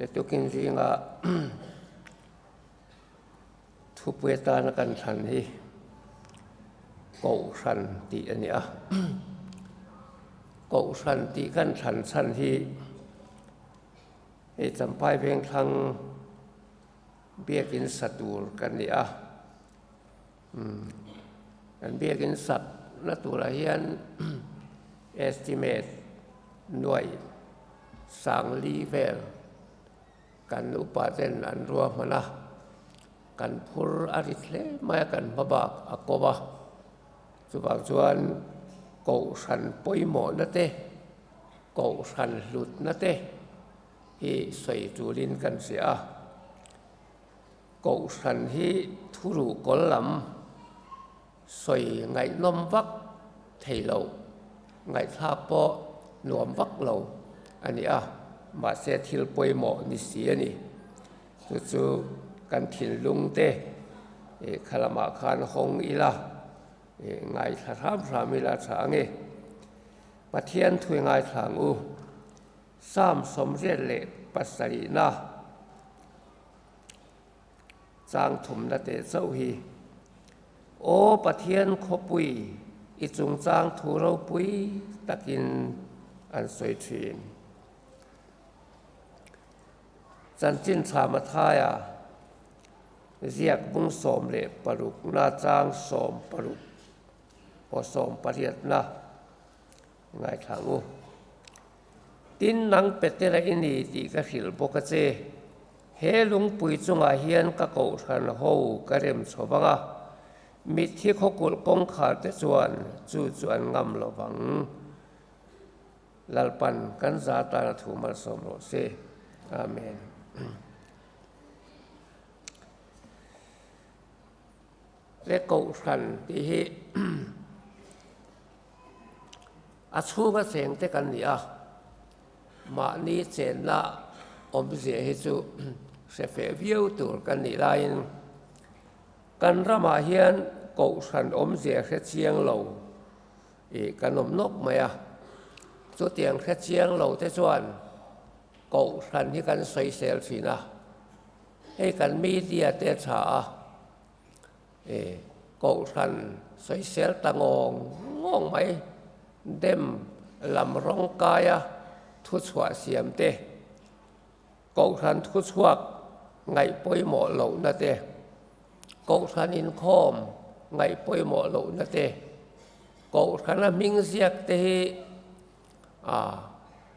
Letukin zinga thupui atana kan thlan hi Kohhran tih a ni a. Kohhran tih kan thlan chhan hi hei Champhai Vengthlang biakin sa tur kan ni a. Kan biakin sak na turah hian estimate nuaih sangli vel kan upa ten an ruahman a, kan phur a rit hle mai a, kan hma bak a kawp a, chuvang chuan kohhran pawimawhna te, kohhran hlutna te hi sawi tulin kan hria a. Kohhran hi thu ruhkawl lam sawi ngaihnawm vak thei lo, ngaihthlak pawh nuam vak lo a ni a, mahse thil pawimawh ni si a ni. Chu chu kan thinlung te kha lamah khan hawng ila, ngaithla hram hram ila tha ang e. Pathian thui ngaithla ang u, Psalm 87na. Chang thumna teh chauh hi. Aw Pathian khawpui, i chungchang thu ropui takin an sawi thin. Chanchin tha Mathaia ziak bung 16 na chang 16 aw 18 na ngaithla ang u. Tin, nang Petera i ni tih ka hrilh bawk a che. He lungpui chungah hian ka kohhran ho ka rem chho vang a, mitthi khawkulh kawngkhar te chuan chu chu an ngam lo vang. Lalpan kan za tana thu malsawm rawh se. Amen. Le kohhran tih hi A chhunga cheng te kan ni a, mahni chenna awmzia hi chu hre feh viau tur kan nih laiin kan ramah hian kohhran awmzia hre chiang lo ih kan awm nawk mai a, chutiang hre chiang lo te chuan kohhran hi kan sawisel thin a, hei kan media te a tha a. Kohhran sawisel ta ngawng ngawng mai, dem lam rawng kaia thuchhuah siam te, Kohhran thuchhuak ngaih pawimawh lohna te, Kohhran inkhawm ngaih pawimawh lohna te, Kohhrana hming ziak te hi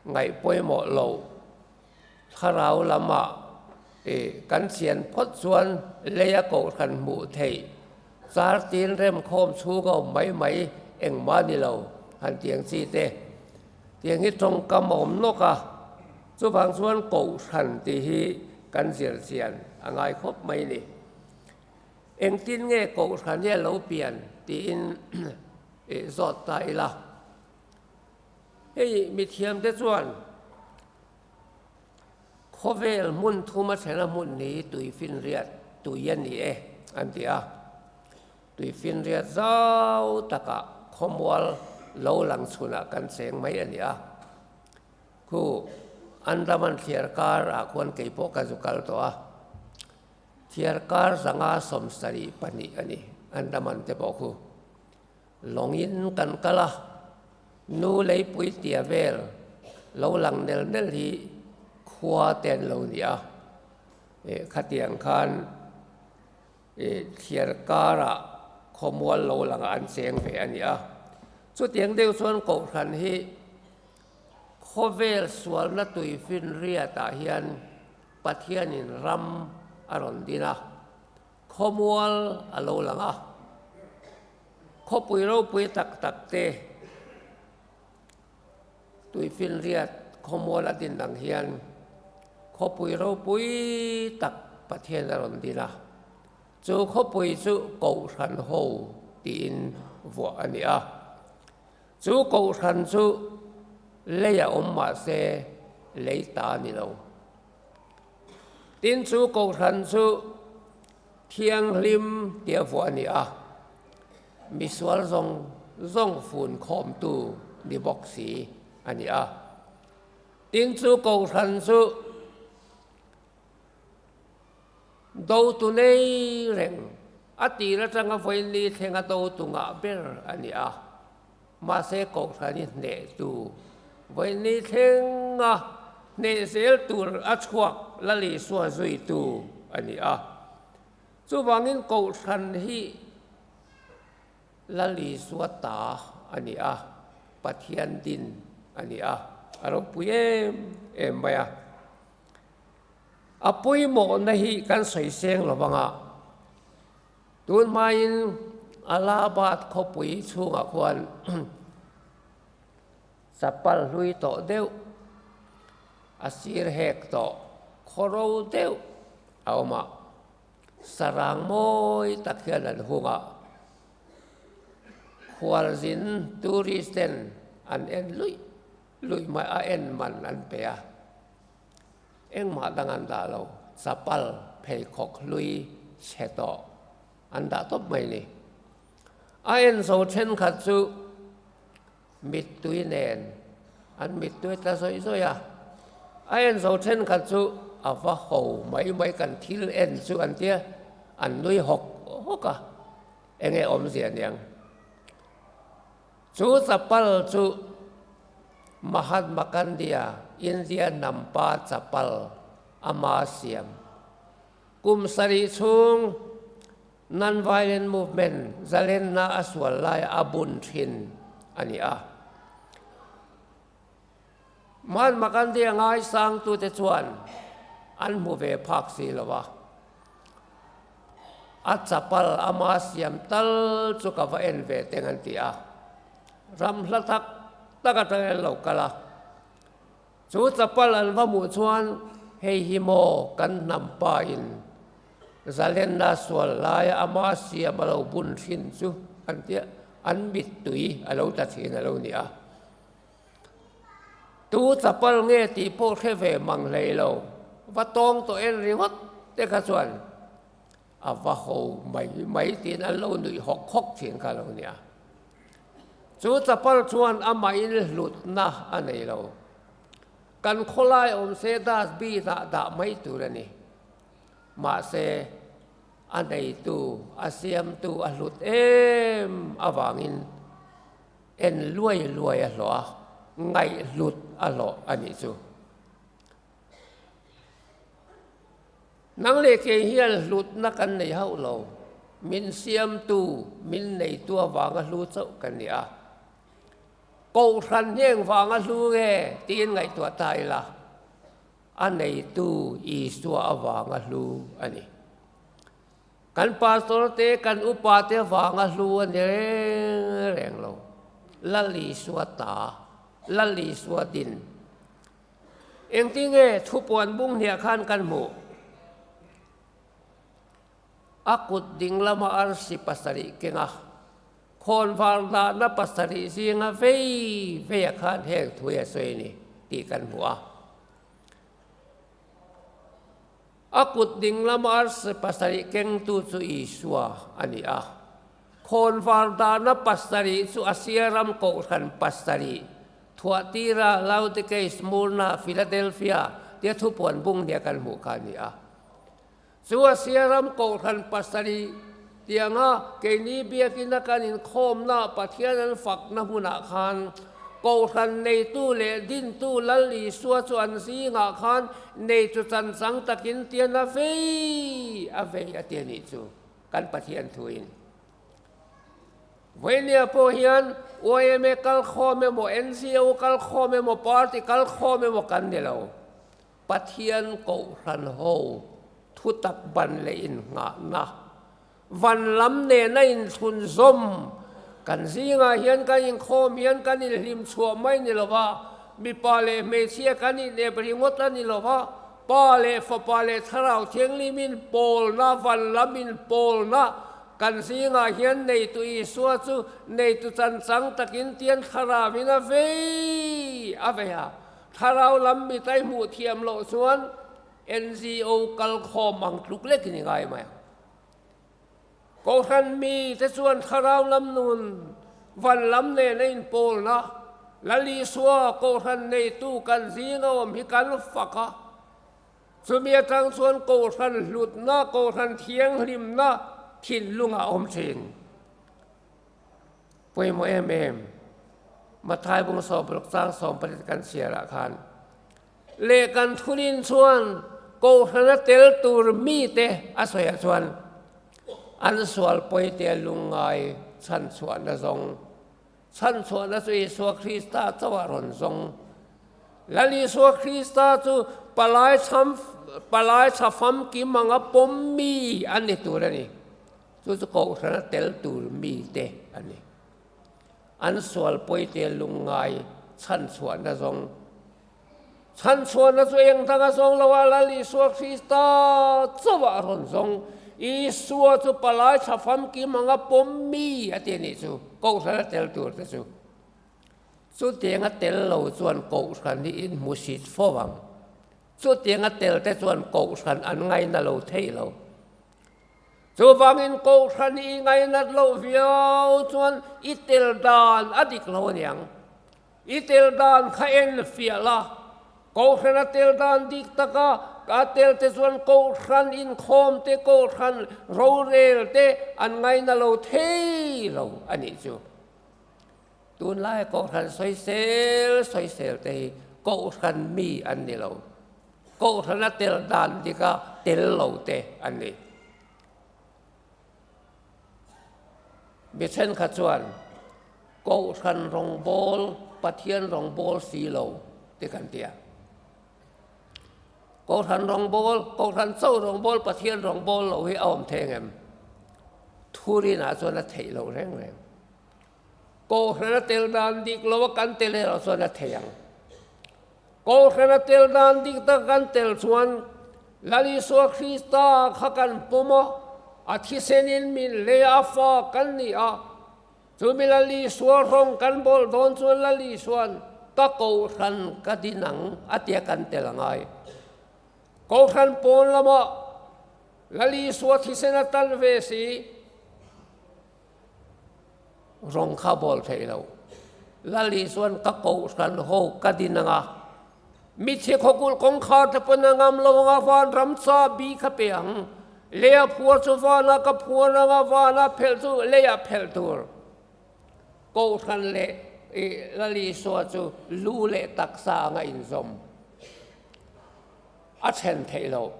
ngaih pawimawh loh. Thlarau lamah i kan chian phawt chuan leia kohhran hmuh theih char tin remkhawm chhung a awm mai mai engmah ni lo han tiang chi te tiang hi tawngkam a awm nawk a, chuvang chuan kohhran tih hi kan zir chian a ngai khawp mai ni. Engtin nge kohhran hi a lo pian tiin i zawt ta ila. Hei mithiamte chuan khawvel hmun thuma thena hmun ni tuifinriat tui a ni e an ti a. Tuifinriat zau takah khawmual lo lang chhunah kan cheng mai a ni a. Khu Andaman thliar kar ah khuan kei pawh ka zu kal tawh a. Thliar kar 572 a ni Andaman te pawh khu. Lawngin kan kal a, nu leipui tia vel lo lang nel nel hi khua te an lo ni a, khatiang khan thliar karah khawmual lo langah an cheng ve a ni a. Chutiang deuh chuan Kohhran hi khawvel sualna tuifinriatah hian Pathianin ram a rawn din a. Khawmual a lo lang a, khawpui ropui tak tak te tuifinriat khawmual a din ang hian khawpui ropui tak Pathian a rawn din a, chu khawpui chu Kohhran ho tiin vuah a ni a, chu Kohhran chu lei a awm mahse lei ta a ni lo. Tin chu Kohhran chu thianghlim tia vuah a ni a, misual zawng zawng fun khawmtu ni bawk si a ni a. Tin chu Kohhran chu. Dotu nei reng a tir atanga vawiinni thlenga dotu ngah ber a ni a. Mahse Kohhran i hnehtu vawiinni thlenga hneh zel tur a chhuak Lal Isua zuitu a ni a. Chuvangin Kohhran hi Lal Isua ta a ni a, Pathian din a ni a, a ropui em em mai a. A pawimawhna hi kan sawi seng lo vang a, tun hmain Allahabad khawpui chhungah khuan chapal hlui tawh deuh, a sir hek tawh, khawro deuh a awm a. Sarang mawi tak hian an hung a, khualzin tourist ten an en luih luih mai a, en man an pe a, engmah dang an dah lo, chapal pheikhawk hlui chhe tawh an dah tawp mai ni. A en zo thenkhat chu Mittui nen an mittui tla zawih zawih a, a en zo thenkhat chu a va ho mai mai kan thil en chu an tia, an nui hawk hawk a, enge awmzia niang. Chu chapal chu Mahatma Gandhi-a India nampa chapal ama siam kum sarih chhung Non-violent movement zalenna a sual lai a bun thin a ni a. Mahatma Gandhi a ngaisangtute chuan an hmu ve phak si lo a. A chapal ama siam tal chu ka va en ve teng an ti a. Ram hla tak tak atangin an lo kal a. Chu chapal an va hmuh chuan hei hi maw kan hnam pa in zalenna sual laia ama siam a lo bun thin chu an tia an mittui a lo tla thin a lo ni a. Tu chapal nge tih pawh hre ve mang hlei lo, va tawng tawh en ringawt te kha chuan a va ho mai mai tiin an lo nuih hawk hawk thin kha a lo ni a. Chu chapal chuan amahin hlutna a nei lo. Kan khawlai awm se dustbin ah dah mai tur a ni. Mahse, a neitu, a siamtu a hlut em avangin en luai luai a hlawh a, ngaihhlut a hlawh a nih chu. Nang leh kei hian hlutna kan nei hauh lo, min siamtu, min neitu avanga hlu chauh kan ni a. Kohhran hi engvanga hlu nge tiin ngaihtuah ta ila, a neitu Isua avanga hlu a ni. Kan pastor te, kan upa te avanga hlu a ni reng reng lo. Lal Isua ta, Lal Isua din. Engtinge thupuan bung hniah khan kan hmuh? A kut ding lama arsi pasarih kenga khawnvar dahna pasarih zinga vei veia khan heng thui a sawi a ni tih kan hmu a. A kut ding lama arsi pasarih kengtu chu Isua a ni a. Khawnvar dahna pasarih chu Asia ram kohhran pasarih, Thuahtira, Laodikei, Smurna, Philadelphia tia thupuan bung nia kan hmuh kha a ni a. Chu Asia ram kohhran pasarih tianga keini biakina kan inkhawmna Pathian an fakna hmunah khan kohhran neitu leh dintu Lal Isua chu an zingah khan neitu chanchang takin tian a vei a vei a ti a nih chu. Kan Pathian thuin Vawinia pawh hian yma kal khawm emaw, NGO kal khawm emaw, party kal khawm emaw kan ni lo. Pathian kohhran ho thutak ban leh innghahna, van lam nena inthlunzawm kan zingah hian kan inkhawm hian kan inhlim chhuah mai ni lo va, mipa leh hmeichhia kan inep ringawt a ni lo va, Pa leh Fapa leh Thlarau Thianghlimin pawlna, van lamin pawlna kan zingah hian neitu Isua chu neitu chanchang takin tian Thlarauin a vei a vei a. Thlarau lam mit a i hmuh thiam loh chuan NGO kal khawm ang tluk lekin i ngai mai ang. Kohhran mite chuan Thlarau lam nun, van lam nena inpawlna, Lal Isua Kohhran neitu kan zinga awm hi kan fak a. Chumi atang chuan Kohhran hlutna, Kohhran thianghlimna thinlung a awm thin. Pawimawh em em, Mathai bung sawmparuk chang sawmpariat kan chhiarah khan leh kan thunin chuan Kohhrana tel tur mite a sawiah chuan an sual pawite lungngai chhanchhuahna zawng Chhanchhuahna chu Isua Krista chauh a rawn zawng. Lal Isua Krista chu palai chham palai chha famkim anga pawm mi an ni tur a ni. Chu chu Kohhrana tel tur mite a ni. An sual pawite lungngai chhanchhuahna zawng. Chhanchhuahna chu eng danga zawng lo a, Lal Isua Krista chauh a rawn zawng. Isua chu palai tha famkim anga pawm mi a ti a nih chu, Kohhran a tel tur te chu. Chutianga tel lo chuan Kohhran hi in hmusit fo ang. Chutianga tel te chuan Kohhran an ngaina lo thei lo. Chuvangin Kohhran i ngainat loh viau chuan i tel dan a dik lo aniang. I tel dan kha en fiah la, Kohhran a tel dan dik taka a tel te chuan Kohhran inkhawm te, Kohhran rorel te an ngaina lo thei lo a nih chu. Tunlaia Kohhran sawisel sawisel te hi Kohhran mi an ni lo. Kohhran a tel dan dika tel lo te an ni. Mi thenkhat chuan Kohhran rawngbâwl, Pathian rawngbâwl si lo ti kan ti a. Kohhran rawngbâwl, Kohhran chauh rawngbâwl, Pathian rawngbâwl lo hi a awm thei ang em? Thurinah chuan a theih loh reng reng. Kohhran a tel dan dik lo a kan tel erawh chuan a thei ang. Kohhran a tel dan dik tak kan tel chuan Lal Isua Krista kha kan pawm a, a thisenin min lei a, fa kan ni a. Chumi Lal Isua rawng kan bawl dawn chuan Lal Isua'n ka kohhran ka din ang a tia kan tel a ngai. Kohhran pawn lamah Lal Isua thisen a tan ve si. Rawng kha bawl thei lo. Lal Isua'n ka kohhran ho ka din ang a, mitthi khawkulh kawngkhar te pawn a ngam lo ang a, van ram chabi kha pe ang. Leia phuar chu vanah ka phuar ang a, vanah phelh chu leiah phelh tur. Kohhran leh Lal Isua chu lu leh taksa anga inzawm a then theih loh.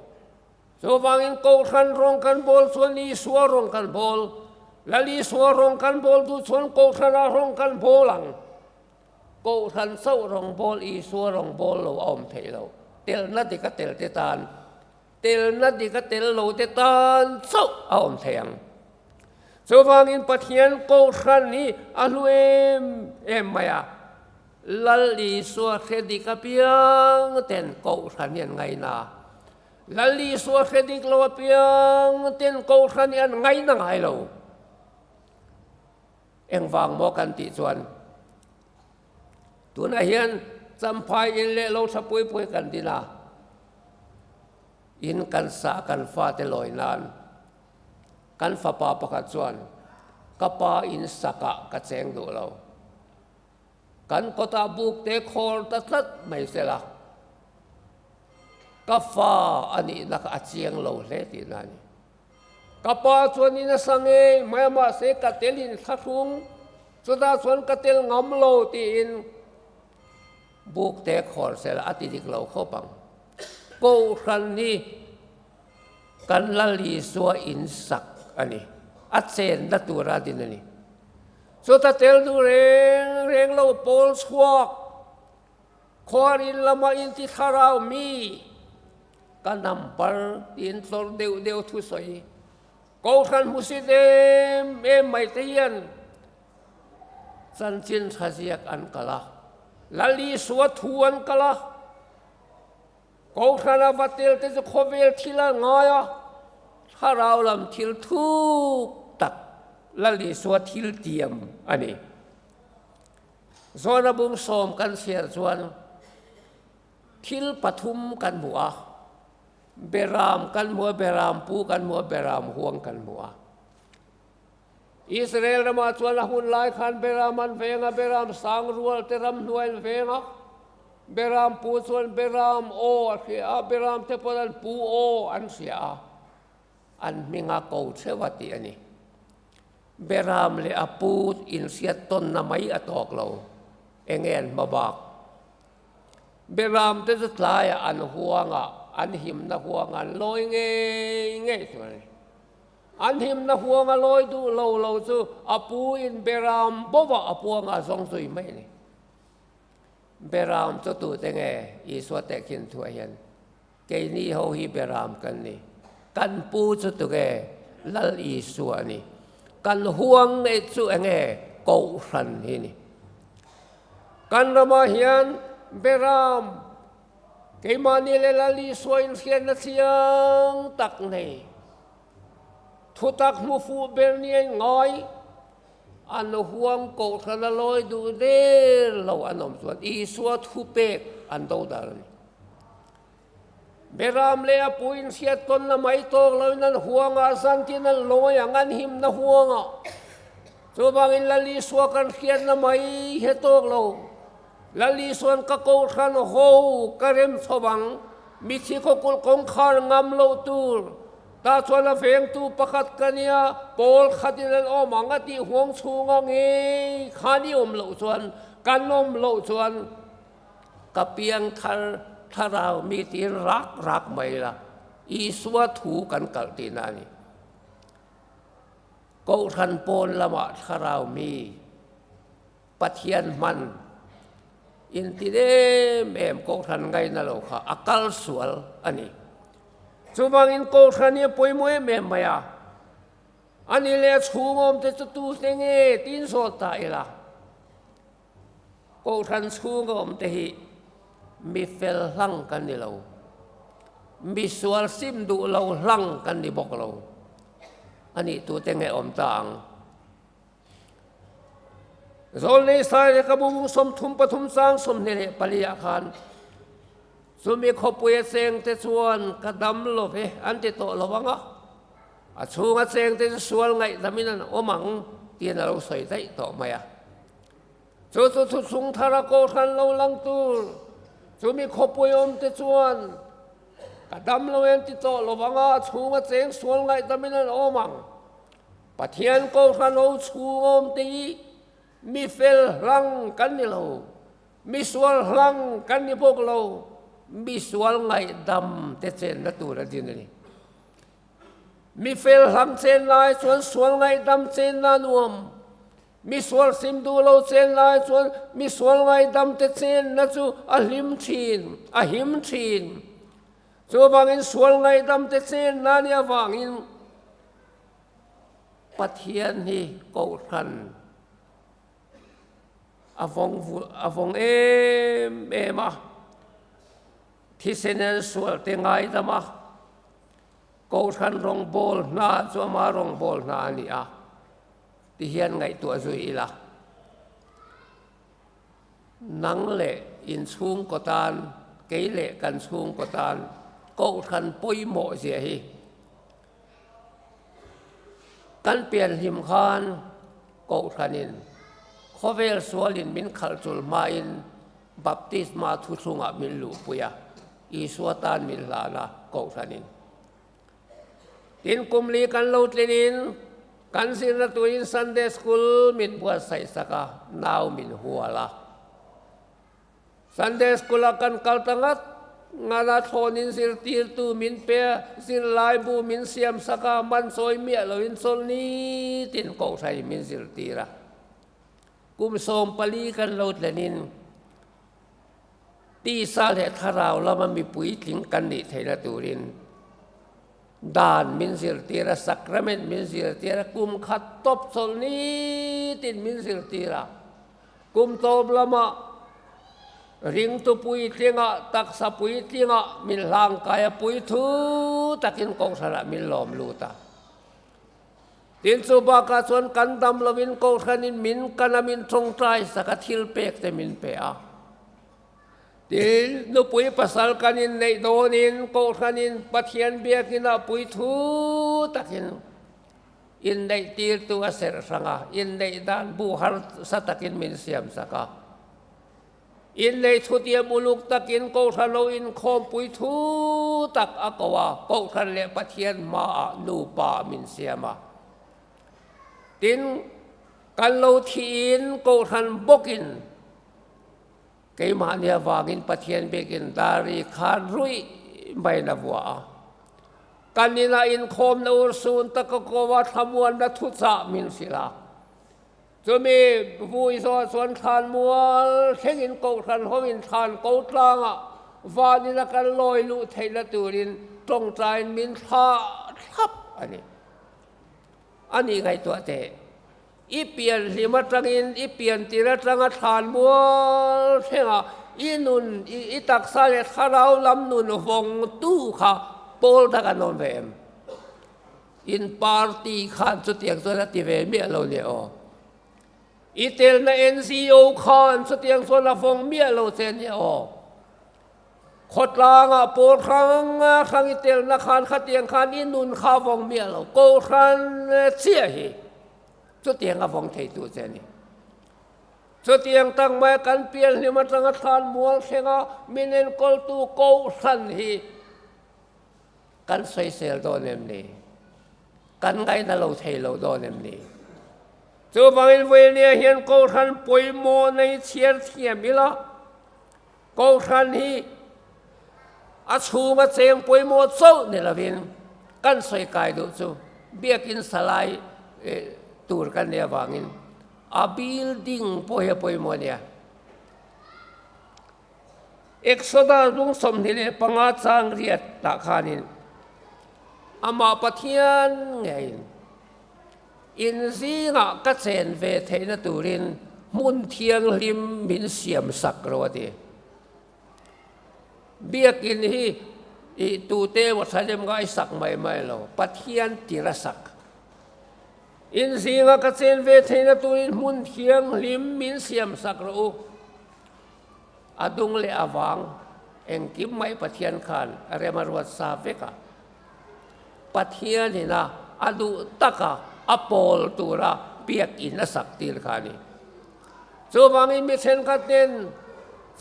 Chuvangin Kohhran rawng kan bawl chuan Isua rawng kan bawl. Lal Isua rawng kan bawl duh chuan Kohhranah rawng kan bawl ang. Kohhran chauh rawng bawl Isua rawng bawl lo a awm theih lo. Telna dik a tel te tan, telna dik a tel lo te tan chauh a awm thei ang. Chuvangin Pathian Kohhran hi a hlu em em mai a. Lal Isua hre dik apiang ten Kohhran hi an ngaina. Lal Isua hre dik lo apiang ten Kohhran hi an ngaina ngai lo. Engvang maw kan tih chuan tunah hian Champhai in leh lo tha pui pui kan din a, in kan sah kan fate lawi nan kan fapa pakhat chuan ka pa in sakah ka cheng duh lo. Kan kawtah buk te khawl ta tlat mai sela, ka fa a nihna kha a chiang lo hle tihna a ni. Ka pa chuan in a sa ngei mai a, mahse ka tel in thlahrung, chutah chuan ka tel ngam lo tiin buk te khawl sela a ti dik lo khawp ang. Kohhran hi kan Lal Isua in sak a ni, a chenna tura din a ni. Chuta tel duh reng reng lo pawl chhuak, khuarin lama inti thlarau mi, ka number tiin tlawrh deuh deuh thusawi, Kohhran hmusit em em mai te hian chanchin tha ziak an kal a, Lal Isua thu an kal a, Kohhrana va tel te chu khawvel thil a ngai a, thlarau lam thil thuk tak Lal Isua thil tiam a ni. Zawna bung sawm kan chhiar chuan thil pathum kan hmu a, Beram kan hmu a, Beram pu kan hmu a, Beram huang kan hmu a. Israel ramah chuan a hun lai khan Beram an veng a, Beram sang rual te ramhnuai an veng a. Beram pu chuan beram aw a hria a, beram te pawn an pu aw an hria a, an hminga ko theuh a tih a ni. Beram leh a pu inhriat tawnna mai a tawk lo, enge an hma bak? Beram te chu tlaiah an huangah, an himna huangah an lawi ngei ngei tur a ni. An himna huanga lawi duh lo lo chu a pu in beram bovah a puanga zawng zui mai a ni. Beram chu tute nge Isua tehkhin thuah hian keini ho hi beram kan ni. Kan pu chu tunge Lal Isua a ni. Kan huang neih chu enge Kohhran hi ni. Kan ramah hian beram Keimahni leh Lal Isua inhriatna chiang tak nei, thutak hmu fuh ber nia in ngai, an huam kohhran a lawi duh der lo an awm chuan Isua thupek an do dar a ni. Beram leh a pu inhriat tawnna mai tawk loin an huangah zantin an lawi ang, an himna huangah. Chuvangin Lal Isua kan hriatna mai he tawk lo. Lal Isuan ka kohhran ho ka rem chho ang, mithi khawkulh kawngkhar ngam loh tur, tah chuan a vengtu pakhat ka nia, pawl khatin an awm ang a tih huang chhunga ngei khan i awm loh chuan, kan awm loh chuan ka piang thar thlarau mi tiin rak rak mai la, Isua thu kan kalh tihna a ni. Kohhran pawn lamah thlarau mi. Pathian hman inti em em Kohhran ngaina lo kha a kal sual a ni. Chuvangin Kohhran hi a pawimawh em em mai a, a ni leh a chhungawmte chu tu hle nge tiin zawt ta ila. Kohhran chhungawmte hi mi fel hlang kan ni lo, mi sual sim duh lo hlang kan ni bawk lo. A nih tute nge awm ta ang? Zawlnei Sai leh ka bung 33 chang 24 ah khan chumi khawpui a chengte chuan ka dam lo ve an ti tawh lo ang a, a chhunga chengte chu sual ngaihdamin an awm ang tiin a lo sawi daih tawh mai a. Chu chu thuthlung thara kohhran lo lang tur chumi khawpui awmte chuan ka dam lo an ti tawh lo ang a, a chhunga cheng sual ngaihdamin an awm ang. Pathian kohhran ho chhung awmte hi mi fel hlang kan ni lo, mi sual hlang kan ni bawk lo, mi sual ngaihdam te chenna tur a din a ni. Mi fel hlang chen lai chuan sual ngaihdam chenna a nuam, mi sual sim duh lo chen lai chuan mi sual ngaihdam te chenna chu a hlim thin, a him thin. Chuvangin sual ngaihdam te chenna a nih avangin Pathian hi Kohhran a vawng a vawng em em a, thisen an sual te ngaidam a, Kohhran rawngbâwl hna chu ama rawngbâwl hna a ni a, ti hian ngaihtuah zui ila. Nang leh inchhungkaw tan, kei leh kan chhungkaw tan Kohhran pawimawh zia hi Kan pianhlim khan Kohhranin khawvel sualin min khalh chul hmain baptisma thuthlungah min luhpui a, Isua tan min hlan a Kohhranin. Tin, kum li kan lo tlinin kan zirna turin Sunday School min buatsaih sak a, nau min hual a. Sunday School a kan kal ta ngat ngat a, thlawnin zirtirtu min pe a, zirlaibu min siam sak a, man chawi miah loin chawlhni tin kohhran in min zirtir a. Kum 14 kan lo tlenin tisa leh thlarau lama mipui tling kan nih theihna turin dan min zirtir a, sacrament min zirtir a, kum khat tawp chawlhni tin min zirtir a. Kum tawp lamah ringtu puitlingah, taksa puitlingah min hlangkai a, puithu takin Kohhranah min lawm lut a. Tin, chu bakah chuan kan dam lovin Kohhranin min kan a, min tawngtai sak a, thil pek te min pe a. Tin, nupui pasal kan inneih dawnin Kohhranin Pathian biakinah puithu takin Inneih tirtu a serh hrang a, inneih dan bu harsa takin min siam sak a. Innei thutiam uluk takin Kohhran lo inkhawmpui thu tak a ko a, Kohhran leh Pathian hmaah nupa min siam a. Tin, kan lo thiin Kohhran bawkin keimahni avangin Pathian biakin dari khan ruih maiin a vuah a. Kan inah inkhawmna urhsun taka ko a, thlamuanna thuchah min hrilh a. Chumi vui zawh chuan thlan mual thlengin Kohhran hoin thlan ko tlangah vanin a kan lawi luh theihna turin tawngtaiin min thlah thlap a ni. A nih ngaihtuah teh, i pian hlim atangin i pian tir atanga thlan mual thlengah i nun, i taksa leh thlarau lam nun vawngtu kha pawl tak an awm ve em? In party khan chutiang chuan a ti ve miah lo nia aw. I telna NGO khan chutiang chuan a vawng miah lo che nia aw. Khawtlangah pawl hrang hrang i telna khan khatiang khan i nun kha a vawng miah lo. Kohhran chiah hi chutiang a vawng theitu che a ni. Chutiang tak mai kan pianhlim atanga thlan mual thlenga min enkawltu Kohhran hi Kan sawisel dawn em ni? Kan ngaihna lo thei lo dawn em ni? Chuvangin Vawinia hian Kohhran pawimawh nei chhiar thiam ila, Kohhran hi a chhunga cheng pawimawh chauh ni lovin kan sawi kai duh chu biakin salai tur kan nih avangin a building pawh hi a pawimawh a nia. Exodus lung 25 chang riat tah khanin amah Pathian ngeiin in zingah ka chen ve theihna turin hmun thianghlim min siam sak ro a ti. Biakin hi i tute emaw thahnem ngai sak mai mai lo, Pathian tir a sak. In zingah ka chen ve theihna turin hmun thianghlim min siam sak rawh u. A dung leh a vang engkim mai Pathian khan a rem a ruat sa vek a. Pathian ina a duh taka a pawl tura biakin a sak tir kha a ni. Chuvangin mi thenkhat ten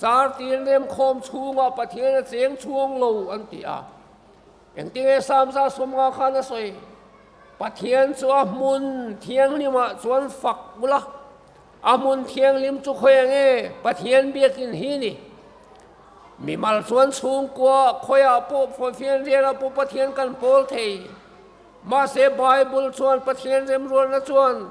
char tir nem khawm chhungah Pathian a cheng chhuang lo an ti a. Engtinge Samza 50 khan a sawi? Pathian chu a hmun thianghlimah chuan fak ula. A hmun thianghlim chu khawi ange Pathian biakin hi ni. Mimal chuan chhungkua khawiah pawh fianrialah pawh Pathian kan pawl thei. Mahse Bible chuan Pathian remrualna chuan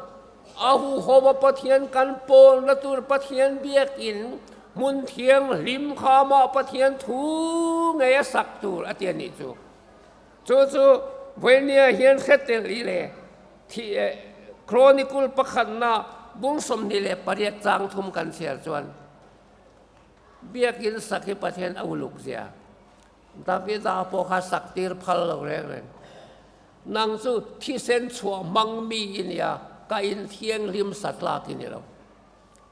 a huhova Pathian kan pawlna tur Pathian biakin hmun thianghlim kha amah Pathian thu ngei a sak tur a ti a nih chu. Chu chu Vawinia hian hre tel i le thih eh Chronicle pakhatna bung 28 chang thum kan chhiar chuan Biakin sak hi Pathian a uluk zia. Davida pawh kha sak tir phal lo reng reng. Nang chu thisen chhuah hmang mi i nia, ka inthianghlim sa tlak i ni lo.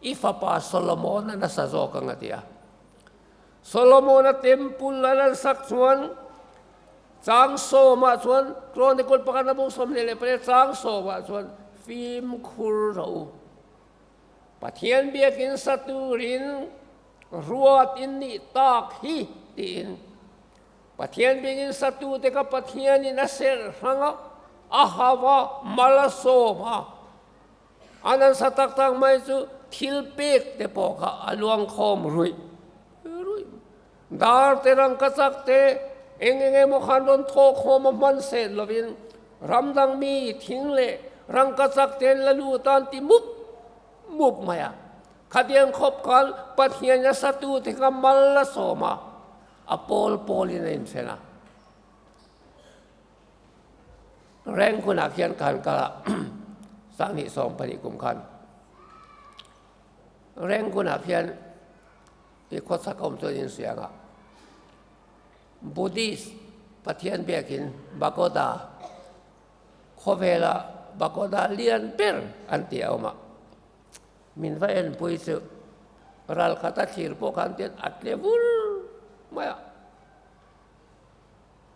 I fapa Solomon a nasa zawk ang a ti a. Solomon-a temple a lan sak chuan chang sawmah chuan Chronicle pakhatna bung 28 chang sawmah chuan fimkhur rawh u. Pathian biakin sa turin ruat in nih tak hi tiin Pathian biakin satute kha Pathianin a serh hrang a, a hau a, mal a sawm a. A nasa tak tak mai chu thil pek te pawh kha a luang khawm ruih ruih. Dar te rangka chak te eng eng emaw khan rawn thaw khawm a hman set lovin ram dang mi thing leh rangka chak te an la lut a an ti mup mup mai a. Khatiang khawp khan Pathian a satu te kha mal a sawm a, a pawl pawlin a inthen a. Reng hunah khian ka han kal a, sanghnih 70 kum khan reng hunah khian i khawchhak awm chuan inhria ang a, Buddhist Pathian biakin Pagoda khawvela Pagoda lian ber an tih a awm a, min va enpui chu ralkhat a thlir pawh khan tian a tle vur mai a.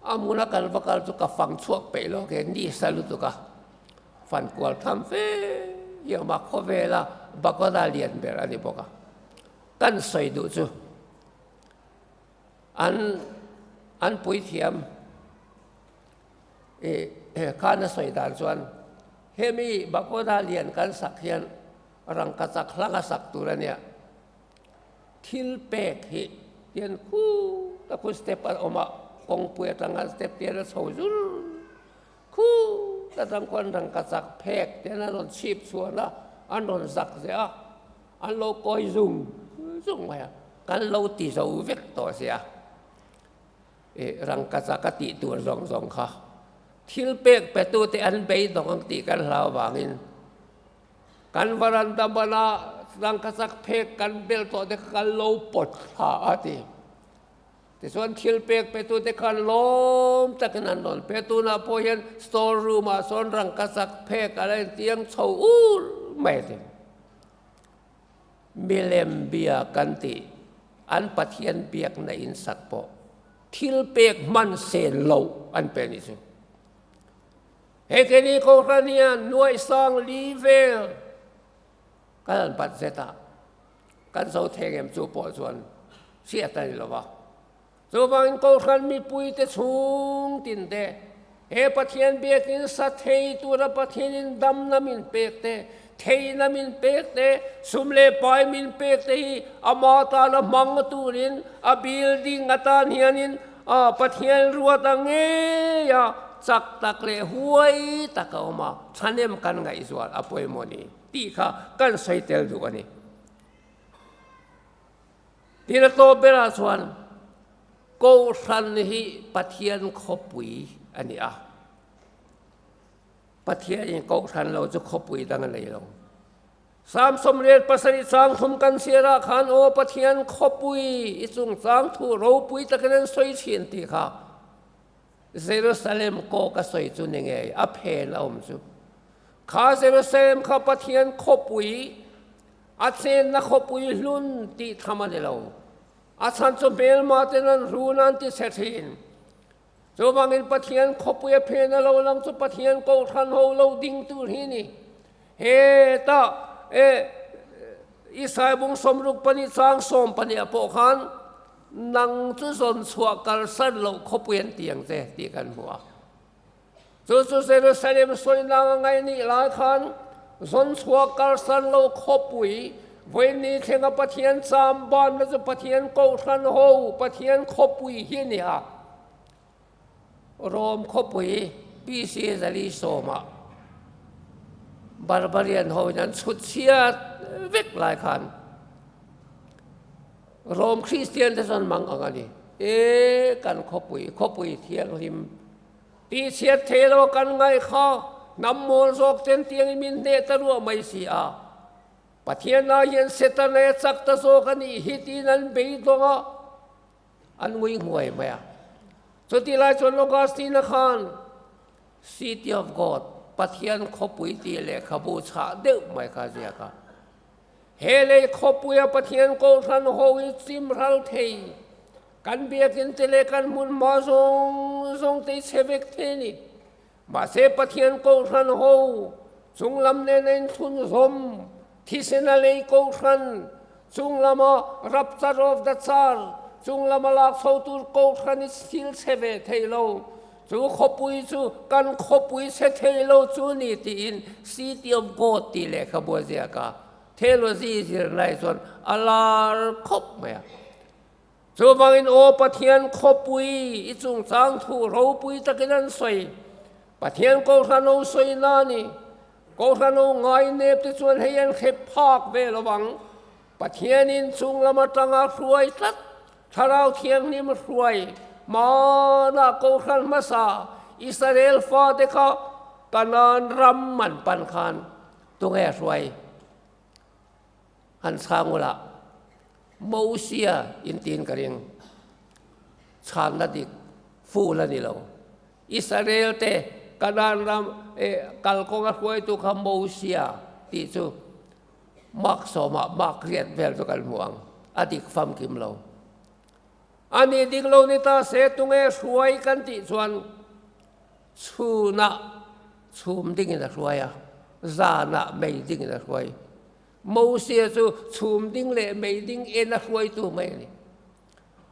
A hmuna kal va kal chu ka fang chhuak peih lo ke ni sa lutuk a, fan kual tham fe hi a awm a, khawvela pagoda lian ber a ni bawk a. Kan sawi duh chu an an puithiam i khan a sawi dan chuan hemi Bakoda lian kan sak hian rangkachak hlanga sak tur a nia. Thil pek hi tian khut a khu step a awm a, kawngpui atanga step tian a chho zur khut atang khuan rangkachak phek tian a rawn chhip chhuan a, an rawn zak zeh a, an lo kawi zung zung mai a, kan lo ti zo vek tawh sia. Ih rangkachak a tih tur zawng zawng kha thil pek petute an beidawng ang tih kan hlau vangin Kan varanda bana rangkachak phek kan bel tawh te kha kan lo pawt thla a ti. Tichuan thil pek petu te khan lawm takin an rawn pe. Tunah pawh hian store room ah sawn rangkachak phek a la intiang chho ur mai a ti. Milem bia kan tih an Pathian biakna in sak pawh thil pek hman sen loh an pe a nih chu. He keni Kohhran hian nuaihsang li vel kan han bat zet a, kan zo theng em chu pawh chuan hriat a ni lo va. Chuvangin Kohhran mipuite chhung tin te, he Pathian biakin sa thei tura Pathianin damna min pek te, theihna min pek te, sum leh pai min pek te hi ama tana hmang turin a building atan hianin Pathian ruat a ngei a, chak tak leh huai tak a awm a, thahnem kan ngaihzual a pawimawh ni tih kha kan sawi tel duh a ni. Tin a tawp berah chuan Kohhran hi Pathian khawpui a ni a. Pathianin Kohhran lo chu khawpui dang a nei lo. Sam 77 chang thum kan chhiarah khan aw Pathian khawpui i chungchang thu ropui takin an sawi thin tih kha Jerusalem kawk a sawi chu ni ngei a phen a awm chu. Kha Jerusalem kha Pathian khawpui a chenna khawpui hlun tih tham a ni lo. A chhan chu hmelma ten an run an ti chhe thin. Chuvangin Pathian khawpui a phen a lo lang chu Pathian Kohhran ho lo ding tur hi ni. Heta e Isai bung 62 chang 12 ah pawh khan nang chu zawn chhuah kalsan loh khawpui an ti ang che tih kan hmu a. Chu chu Jerusalem sawi nang a ngaih nih lai khan zawn chhuah kalsan loh khawpui vawiin thlenga Pathian cham banna chu Pathian Kohhran ho Pathian khawpui hi a ni a. Rome khawpui BC 410 Barbarian hoin an chhut chhiat vek lai khan Rome Kristian te chuan mang ang a ni. E kan khawpui, khawpui thianghlim tih chhiat thei lo kan ngaih kha hnam mawl zawk ten tiangin min hneh ta ruah mai si a. Pathian ah hian Setana e chak ta zawk a nih hi tiin an beidawng a. An ngui nghuai mai a. Chutih lai chuan Augustine-a khan City of God, Pathian khawpui tih lehkhabu chhah deuh mai kha a ziak a. He lei khawpuia Pathian Kohhran ho hi chim ral thei, kan biakin te leh kan hmunhma zawng zawng te hi chhe vek thei a ni. Mahse Pathian Kohhran ho chunglam nena inthlunzawm, thisena lei Kohhran, chunglama rapture of the church, chunglama lak chho tur Kohhran i thil chhe ve thei lo, chu khawpui chu kan khawpui chhe thei lo chu ni tiin City of God tih lehkhabu a ziak a, theology zirlai chuan a lar khawp mai a. Chuvangin aw Pathian khawpui i chungchang thu ropui takin an sawi. Pathian Kohhran ho sawi na ni. Kohhran ho ngai nep te chuan hei an hre phak ve lo vang. Pathianin chung lam atanga hruai tlat, Thlarau Thianghlim hruai hmanah Kohhran hmasa Israel fate kha Kanaan ram an pan khan tunge hruai? Han chhang ula, Mosia intiin ka ring. Chhanna dik ful a ni lo. Israel te Kanaan ram kalkawnga hruaitu kha Mosia tih chu mark sawmah mark riat vel chu kan hmu ang. A dik famkim lo. A nih dik lo ni ta se tunge hruai kan tih chuan chhunah chhum dingin a hruai a, zanah mei dingin a hruai. Mosia chu chhum ding leh mei ding en a hruaitu mai a ni.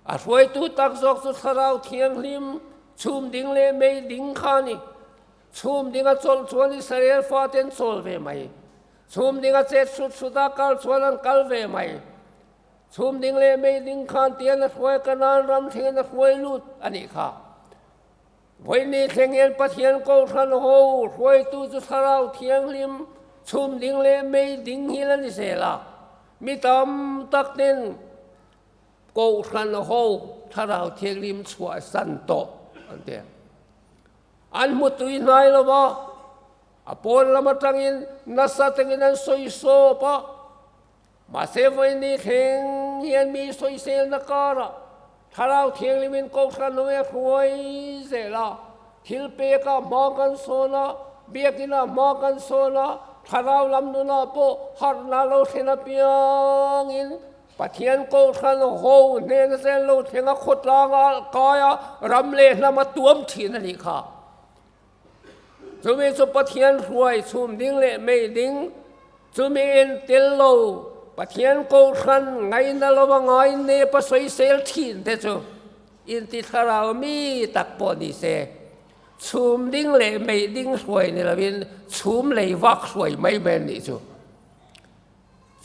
A hruaitu tak zawk chu Thlarau Thianghlim chhum ding leh mei ding kha a ni. Chhum ding a chawlh chuan Israel fate an chawl ve mai. Chhum ding a chet hrut hrut a kal chuan an kal ve mai. Chhum ding leh mei ding khan tian a hruai Kanaan ram thlengin a hruai lut a nih kha. Vawiini thleng hian Pathian Kohhran ho hruaitu chu Thlarau Thianghlim chhum ding leh mei ding hi la ni zel a. Mi tam tak ten Kohhran ho Thlarau Thianghlim chhuahsan tawh an ti. An hmu tui hnai lo va, a pawn lam atangin nasa takin an sawi sawp a. Mahse vawiini thleng hian mi sawiselna karah Thlarau Thianghlimin Kohhran ho a hruai zel a, thil pekah hma kan sawn a, biakinah hma kan sawn a, Thlarau lam nunah pawh harhna lo thlen apiangin Pathian Kohhran ho hnena zel lo thleng a khawtlang a alh kai a, ram leh hnam a tuam thin a nih kha. Chumi chu Pathian hruai chhum ding leh mei ding, chumi en tel lo Pathian Kohhran ngaina lova ngai nep a sawisel thin te chu inti thlarau mi tak pawh ni se, chhum ding leh mei ding hruai ni lovin chhum lei vak hruai mai mai an nih chu.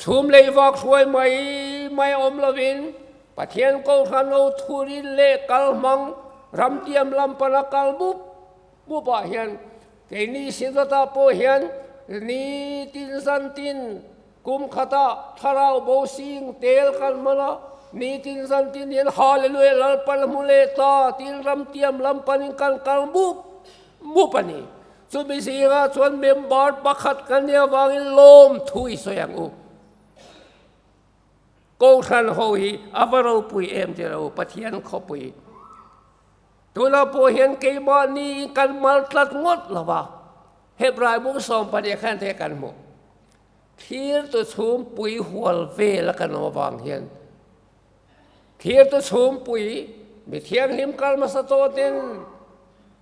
Chhum lei vak hruai mai mai awm lovin Pathian Kohhran lo thurin leh kal hmang ramtiam lam pana kal mup mup ah hian keini Synod-ah pawh hian ni tin zan tin kum khatah thlarau bo sing tel kan hman a, ni tin zan tin hian Hallelujah Lalpan a hmu leh ta tiin ramtiam lam panin kan kal mup mup a ni. Chumi zingah chuan member pakhat kan nih avangin lawm thu i sawi ang u. Kohhran ho hi a va ropui em ti lo Pathian khawpui. Tunah pawh hian keimahni in kan mal tlat ngawt lo va, Hebrai bung 12 khan te kan hmu. Thir tu chhumpui hual vel a kan awm avang hian Thir te chhungpui mi thianghlim kal hmasa tawh ten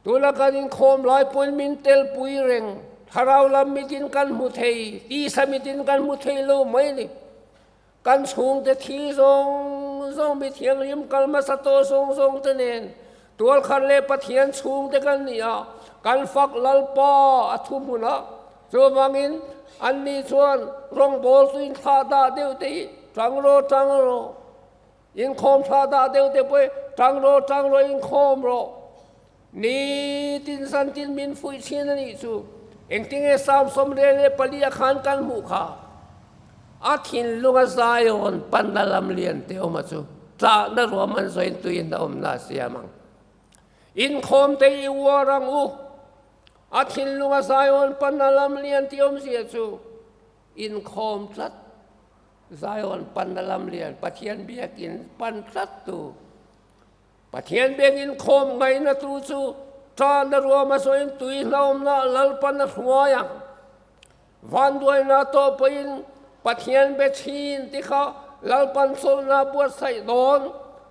tuna kan inkhawm lai pawhin min telpui reng. Thlarau lam mitin kan hmu thei, tisa mitin kan hmu thei lo mai a ni. Kan chhungte thi zawng zawng mi thianghlim kal hmasa tawh zawng zawng te nen tualkhat leh Pathian chhungte kan ni a, kan fak Lalpa a thu hmunah. Chuvangin anni chuan rawngbâwl chu inthlah dah deuh te hi ṭang rawh ṭang rawh, inkhâwm thlah dah deuh te pawh hi ṭang rawh ṭang rawh inkhâwm rawh. Ni tin zan tin min fuih ṭhin a nih chu. Engtinge Psalm 44 ah khan kan hmuh kha? A thinlunga Zion panna lam lian te awma chu tlahna ruam an zawiin tuiin a awmna a siam ang. Inkhâwm te i uar ang u. A thinlunga Zion panna lam lian tih awmzia chu inkhawm tlat, Zion panna lam lian, Pathian biakin pan tlat tu, Pathian biak inkhawm ngaihna tu chu ṭana ruama sawiin tui hlauhna Lalpan a hruai ang. Vanduaina tawh pawhin Pathian be chhin ti kha Lalpan chawlhna buatsaih dawn.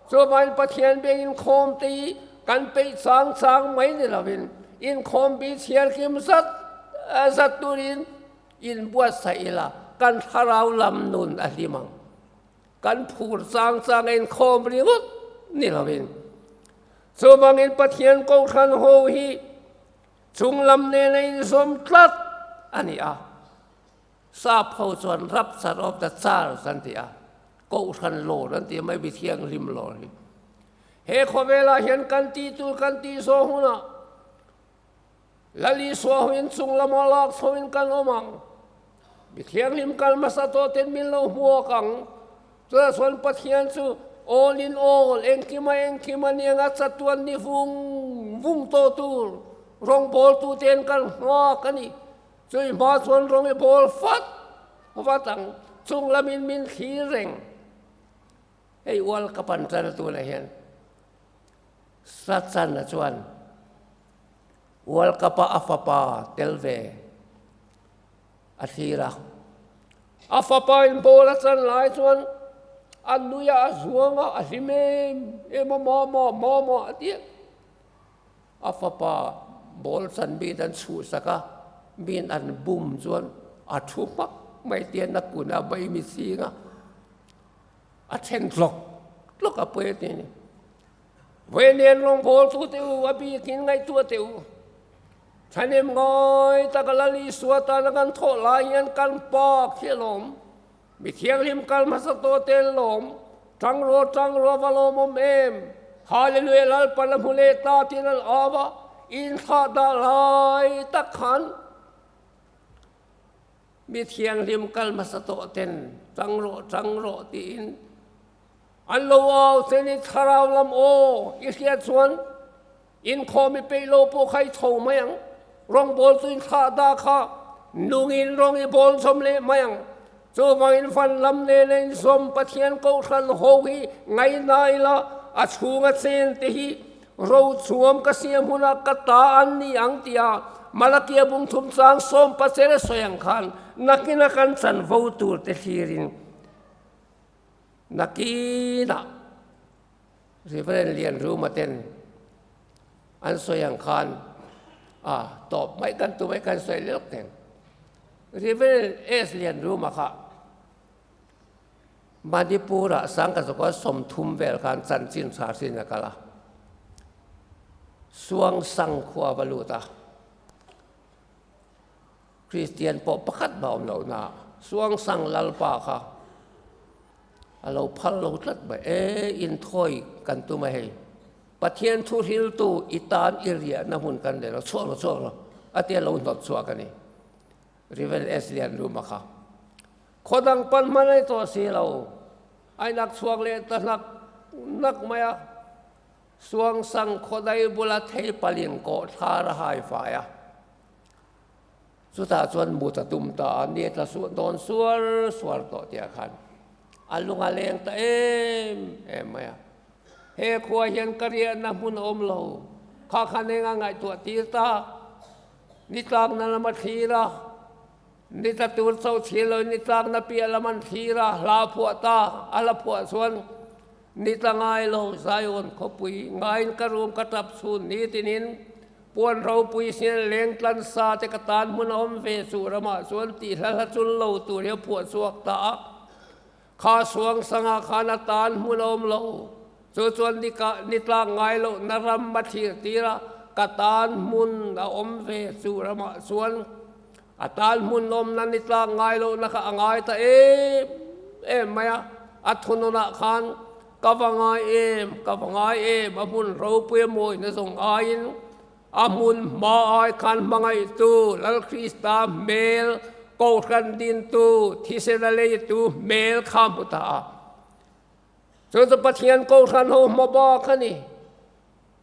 Chuvangin Pathian biak inkhawm te hi kan peih chang chang mai ni lovin inkhawm bi chhiar kim zat zat turin inbuatsaih ila kan thlarau lam nun a hlim ang. Kan phur chang chang a inkhawm ringawt ni lovin. Chuvangin Pathian Kohhran ho hi Chung lam nen a inzawm tlat a ni a, Sap ho chuan rapture of the church an ti a, Kohhran lawr an ti a, mai mi thianghlim lawr hi. He khawvelah hian kan tih tur kan tih zawh hunah Lal Isua hoin chung lama lak chhoin kan awm ang. Mi thianghlim kal hmasa tawh ten min lo hmuak ang. Chutah chuan Pathian chu all in all, engkima engkim a nia nga chatuan ni vung vung tawh tur rawngbawltu ten kan nghak a ni. Chui hma chuan rawng i bawl fat vat ang, chung lamin min thlir reng. Hei ual ka pan tan tunah hian Sachan-a chuan World Cup-a a fapa tel ve a thlir a. A fapa in ball a chan lai chuan a nui a, a zuang a, a hlim em em a, mama, mama a ti a. A fapa ball chan miin an chhuhsak a, miin an bum chuan a thu hmak. mai tian a kun a mai mi ching a, a then tlawk tlawk a pawi a ti a ni. Vawiin rawngbawltu te u, a bikin ngaihtuah teh u. Thahnem ngai taka Lal Isua tana kan thawh lai hian kan pa khi a lawm. Mi thianghlim kal hmasa tawh te an lawm. Tang rawh, tang rawh, va lawmawm em! Hallelujah, Lalpan a hmu leh ta tiin an au a, inthlah dah lai tak khan mi thianghlim kal hmasa tawh ten tang rawh, tang rawh tiin an lo au che ni. Thlarau lam aw i hriat chuan Inkhawm i peih lo pawh kha i tho mai ang. Rawngbâwl chu inthlah dah kha nungin rawng i bâwl zawm leh mai ang. Chuvangin van lam nena inzawm Pathian Kohhran ho hi ngaina ila a chhunga chen te hi rochhuam ka siam hunah ka ta an ni ang tia Malakia bungthum chang sawm pasere sawi ang khan nakina kan chanvo tur te thlirin nakinah Reverend Lianruma ten an sawi ang khan a tawp mai kan tum mai kan sawi leh lawk thei. Reverend S Lianruma kha Manipur-ah Sangkazawka 30 vel khan chanchin tha hrin a kal a, Suangsang khua va lut a, Kristian pawh pakhat mah awm lohna Suangsang Lalpa kha A lo phal lo tlat mai. E, inthawi kan tum a hei. Pathian thu hriltu i tan i riahna hmun kan nei lo, chhuak lo, chhuak lo, a tia lo hnawt chhuak a ni. Reverend S. Lianluma kha. Khaw dang pan hman a ni tawh si lo. A inak chhuak leh ta hnak hnak mai a. Suangsang khawdai bula thei palin kawh thlar a hai fai a. Chutah chuan mut a tum ta a, ni tla suah dawn suar suar tawh tih ah khan a lung a leng ta em em mai a. He khua hian ka riahna hmun a awm lo, kha khan eng a ngaihtuah tir ta, ni tlakna lam a thlir a, ni tla tur chauh thlir loin ni tlakna piah lam an thlir a, hla a phuah ta, a la phuah chuan ni tla ngai lo Zion khawpui ngaiin ka room ka tap chhun ni tinin Puan ropui sian leng tlan sa te ka tan hmun a awm ve chu ramah chuan tih hla hla chul lo tur hi a phuah chhuak ta a. Kha suang sangah khan a tan hmun a awm lo. Chu chuan ni ka ni tlak ngai loh na ram a thlir tir a, ka tan hmun a awm ve chu ramah chuan a tan hmun awmna ni tlak ngai loh na kha a ngai ta em em mai a. A thunawnah khan Ka va ngai em, ka va ngai em, a hmun ropui a mawina zawng aiin a hmun hma ai khan hmangaihtu Lal Krista hmel, Kohhran dintu, thisena leitu hmel kha hmu ta a. Chu chu Pathian Kohhran ho hma bak a ni.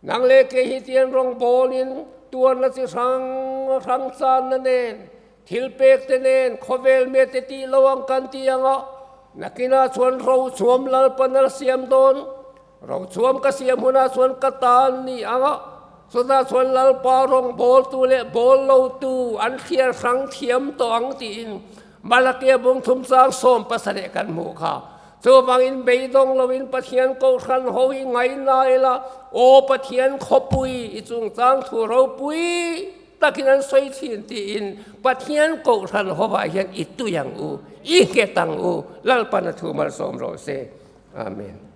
Nang leh kei hi tian rawngbawlin tuarna chi hrang hrang channa nen, thil pek te nen, khawvel me te tih lo ang kan ti ang a, nakinah chuan rochhuam Lalpan a siam dawn, rochhuam ka siam hunah chuan ka tan ni ang a, chutah chuan Lalpa rawngbawltu leh bawl lotu an thliar hrang thiam tawh ang tiin Malakia bung thum chang 17 kan hmuh kha. Chuvangin beidawng loin Pathian Kohhran ho hi ngaina ila, Aw Pathian khawpui, i chungchang thu ropui takin an sawi thin tiin Pathian Kohhran hovah hian i tui ang u, i nghet ang u, Lalpan a thu malsawm rawh se. Amen.